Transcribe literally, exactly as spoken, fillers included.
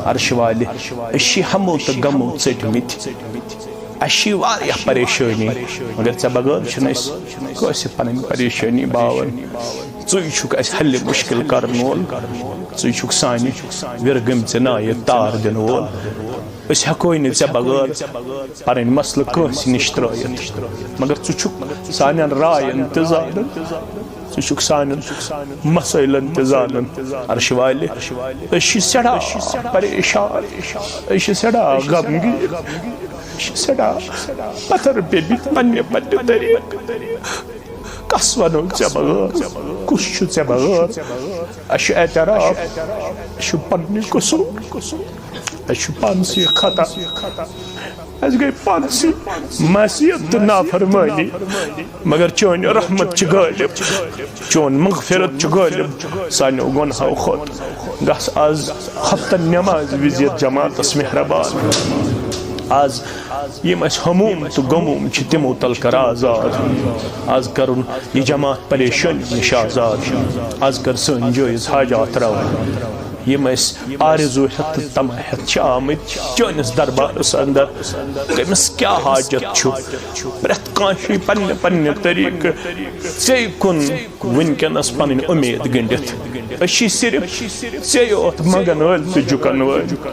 عرشہِ والہِ، أسۍ چھِ ہمو تہٕ غمو ژٔٹمٕتۍ۔ اَسہِ چھِ واریاہ پریشٲنی، مگر ژےٚ بغٲر چھِنہٕ أسۍ کٲنٛسہِ پنٕنۍ پریشٲنی باوان۔ ژٕے چھُکھ اَسہِ حلِ مُشکِل کرن وول، ژٕے چھُکھ سانہِ وِرٕ گٔمژِ نایہِ تار دِنہٕ وول۔ أسۍ ہٮ۪کوے نہٕ ژےٚ بغٲر پنٕنۍ مسلہٕ کٲنٛسہِ نِش ترٲوِتھ، مگر ژٕ چھُکھ سانٮ۪ن راین تہِ زانان، ژٕ چھُکھ سانٮ۪ن مسٲیلن تہِ زانان۔ عرشہِ والہِ، أسۍ چھِ سٮ۪ٹھاہ پریشان، أسۍ چھِ سٮ۪ٹھاہ غمگیٖن، أسۍ چھِ سٮ۪ٹھاہ پتھر پیٚمٕتۍ پننہِ پننہِ طریٖقہٕ۔ کس ونو ژےٚ بغٲر؟ کُس چھُ ژےٚ بغٲر؟ اَسہِ چھُ اعتراف، اَسہِ چھُ پننہِ قصوٗر، اَسہِ چھُ پانسٕے خطا، اَسہِ گٔے پانسٕے معصیت تہٕ نافرمٲنی، مگر چٲنۍ رحمت چھِ غٲلب، چون مغفرت چھُ غٲلب سانیو گۄنہو کھۄتہٕ۔ گژھ آز ہفتن نمازِ وِزِ یَتھ جماعتس مہربان۔ آز یِم اَسہِ ہموم تہٕ غموم چھِ، تِمو تل کر آزاد۔ آز کرُن یہِ جماعت پریشٲنی نِش آزاد۔ آز کر سٲنۍ جٲیز حاجات روا۔ یِم اَسہِ آرزوٗ ہٮ۪تھ تہٕ طمع ہٮ۪تھ چھِ آمٕتۍ چٲنِس دربارس اندر، کٔمِس کیٛاہ حاجت چھُ؟ پرٛٮ۪تھ کانٛہہ چھُ پننہِ پننہِ طریٖقہٕ ژےٚ کُن وٕنکیٚنس پنٕنۍ اُمید گٔنٛڈِتھ۔ أسۍ چھِ صرف ژےٚ یوت منٛگن وٲلۍ تہٕ جُکن وٲلۍ۔